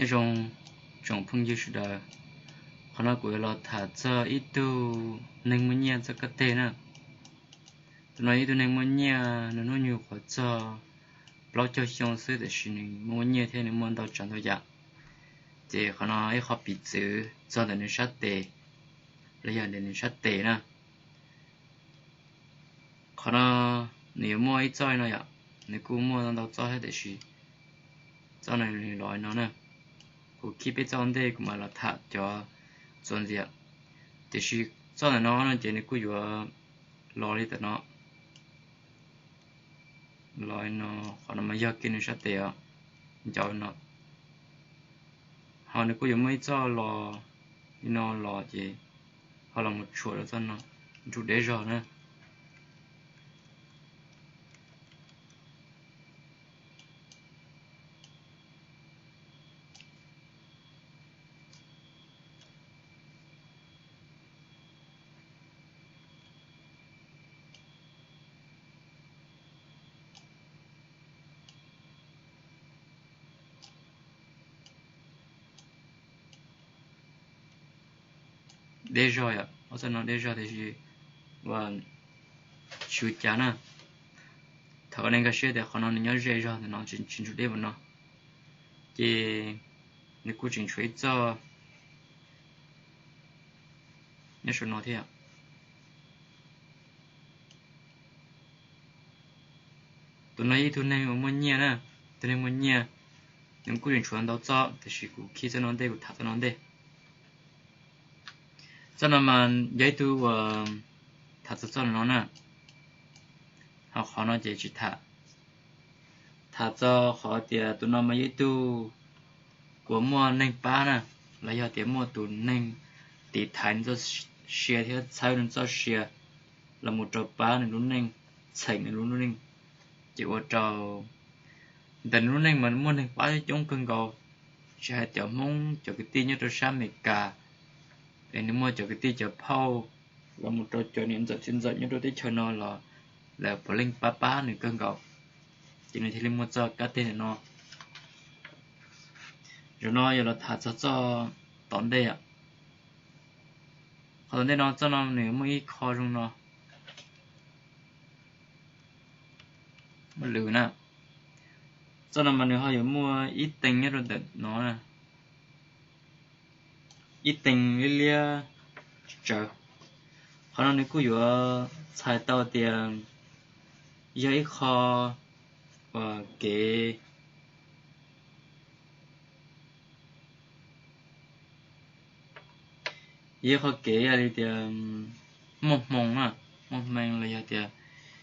Nyob zoo tsoom phooj ywg sawv daws, qhov no kuv yuav los tham txog ib tug neeg muaj nyiaj txoj kab teg na. Tus no yog ib tug neeg muaj nyiaj, nws hnub nyoog nyuam qhuav txog plaub caug xyoo xwb tiam sis nws muaj nyiaj thiab nws muaj ntau tsav ntau yam. Ces qhov no ib qho piv txwv txog ntawm nws sab tes los yog ntawm nws sab tes na. Qhov no nws yuav muaj ib txoj no yom, nws kuj muaj ntau txoj thiab tiam sis txoj no nws los no na. Kuv khib peb txoj ntej kuv mam los tham cov txuas ntxiv. Tiam sis txoj ntawm no no ces nws kuj yuav los li ntawm no, los no, qhov no mas yog kiag nws sab tes os, ncau no. Ho nws kuj yuav muaj ib txoj los li no los ces ho los mus tshuam rau txoj no, nrug deb zog na. Deb zog yom, ob txoj no deb zog tiam sis ua tsis ua cas na. Thaum ua neeg nkag siab tias qhov no nws nyob ze zog ntawm no tsis ntsug deb ua no, ces nws kuj tseem tshuav ib txoj nyob saum no thiab. Tus no yog ib tug neeg uas muaj nyiaj na, tus neeg muaj nyiaj, nws kuj tseem tshuav ntau txoj tiam sis kuv khib txoj no ntej kuv tham txoj no ntej. Txoj no mas yog ib tug uas tham txog txoj no na, ho qhov no ces tsis tham. Tham txog qhov tias tus no mas yog ib tug uas muaj neeg pab na, los yog tias muaj tus neeg tiv thaiv nws txoj sia thiab txhawb nws txoj sia los mus rau pab nws lub neej, txheem nws lub neej, ces ua rau ntawm nws lub neej mas muaj neeg pab coob kawg nkaus, tsis hais cov Hmoob cov kwv tij nyob rau sab Amelikas, es nws muaj cov kwv tij cov phauj los mus rau cov niam ntxawm txiv ntxawm nyob rau teb chaws no los lawv puav leej pab pab nws kawg nkaus, ces nws thiaj li muaj txoj kab teg ntawm no. Zaum no yog los tham txog txoj tom ntej. Qhov tom ntej no txoj no nws muaj ib qho zoo no, muaj lwm na. Txoj no mas nws ho yuav muaj ib teev nyob rau ntawm no, ib teev liab liab tsawv. Qhov no nws kuj yuav txhais tau tias yog ib qho uas kev, yog ib qho kev yog li tias muaj hmoo na, muaj hmoo los yog tias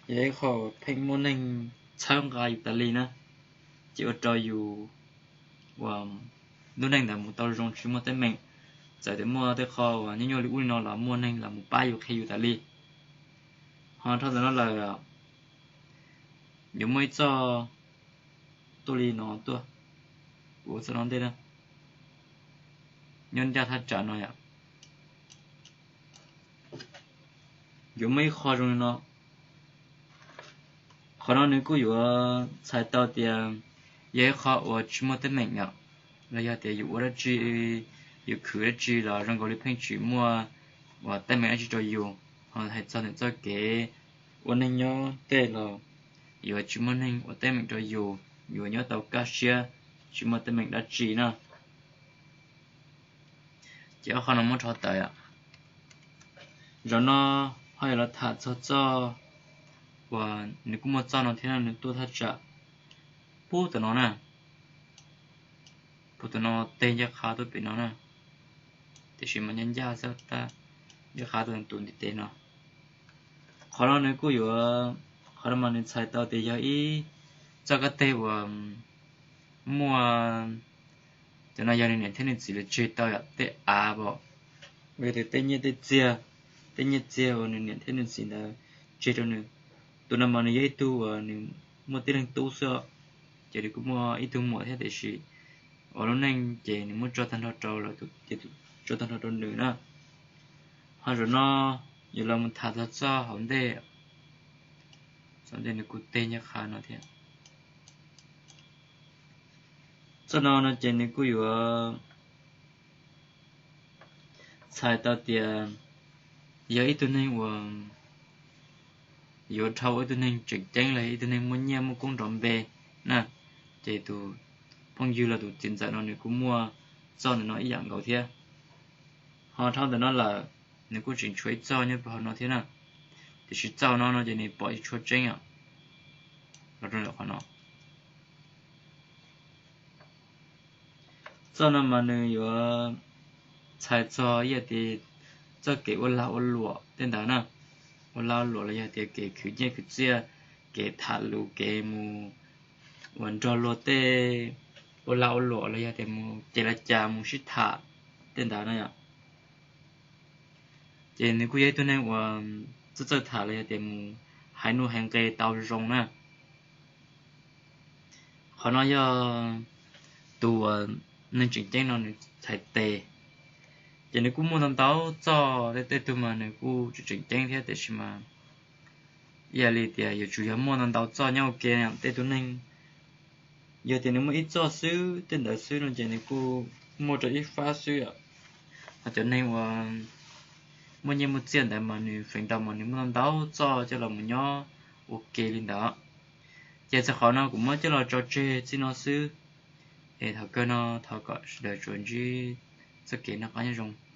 yog ib qho pheej muaj neeg txhawb nqa yus tas li na, ces ua rau yus uas lub neej ntawd mus tau zoo tsis muaj teeb meem. Txawm tias muaj tej qho uas nyuaj nyuaj li ub li no los muaj neeg los mus pab yus qhia yus tas li. Ho dhau ntawm no lawm yuav muaj ib txoj tuaj li no tuaj, ua txoj no ntej na, nyob ncaj thaj tsam no yom, yuav muaj ib qho zoo li no. Qhov no nws kuj yuav txhais tau tias yog ib qho uas tsis muaj teeb meem yom, los yog tias yus ua dab tsi, yus khwv dab tsi los zoo nkaus li pheej tsis muaj uas teeb meem dab tsi rau yus. Ho hais txog ntawm txoj kev ua neeg nyob tej los yuav tsis muaj neeg ua teeb meem rau yus, yuav nyob tau kaj siab, tsis muaj teeb meem dab tsi na. Ces ob qho no muab rho tawm. Zaum no ho yuav los tham txog txoj uas nws kuj muaj txoj no thiab, nws tuaj thaj tsam pub tom no na, pub tom no teg ncaj qha tuaj pem no na, tiam sis mas ncaj ncaj xwb tab, ncaj qha tuaj tus ntiv tes no. Qhov no nws kuj yuav, qhov no mas nws txhais tau tias yog ib txoj kab teg uas muaj, cov no yog nws niam thiab nws txiv lawv tseg tau yom, tej av pom, uas yog tias tej nyiaj tej txiag, tej nyiaj txiag uas nws niam thiab nws txiv ntawd tseg rau nws. Tus no mas nws yog ib tug uas nws muaj tib leeg tub xwb, ces nws kuj muaj ib tug muam thiab tiam sis uas lub neej ces nws muab tso tag nrho rau lawv, ces tso tag nrho rau nws na. Ho zaum no yuav los mus tham txog txoj hauv ntej, txoj ntej nws kuj teg ncaj qha no thiab. Txoj no no ces nws kuj yuav txhais tau tias yog ib tug neeg uas yuav dhau ua ib tug neeg tseem ceeb los ib tug neeg muaj nyiaj muaj koob nrov npe na, ces tus phooj ywg los tus txiv ntxawm no nws kuj muaj txoj ntawm no ib yam nkaus thiab. Ho dhau ntawm no lawm, nws kuj tseem tshuav ib txoj nyob rau hauv no thiab na, tiam sis txoj no no ces nws pom tsis tshua tseeb os. Los rau ntawm qhov no, txoj no mas nws yuav txhais txog ib yam tias txoj kev ua lag ua luam tej ntawd na, ua lag ua luam los yog tias kev khwv nyiaj khwv txiaj, kev tham lus, kev mus uas nrog luag tej ua lag ua luam los yog tias mus ces la cas mus sib tham tej ntawd na yom. Ces nws kuj yog ib tug neeg uas txawj txawj tham los yog tias mus hais nuj hais nqe tau zoo na. Qhov no yog tus uas neeg tseem ceeb no nws txhais tes, ces nws kuj muaj ntau ntau txoj, tej tug mas nws kuj tseem tseem ceeb thiab, tiam sis mas ib yam li tias yuav tsum yog muaj ntau ntau txoj nyob ua ke. Tej tus neeg yog tias nws muaj ib txoj xwb tej ntawd xwb no ces nws kuj muaj rau ib fab xwb. Ho cov neeg uas muaj nyiaj muaj txiaj ntawd mas nws feem ntau mas nws muaj ntau ntau txoj coj los mus nyob ua ke li ntawd. Ces txog qhov no kuv muab coj los tso tseg txij no xwb, es thaum kawg no thov kom sawv daws tsuas ntsib txoj kev noj qab nyob zoo.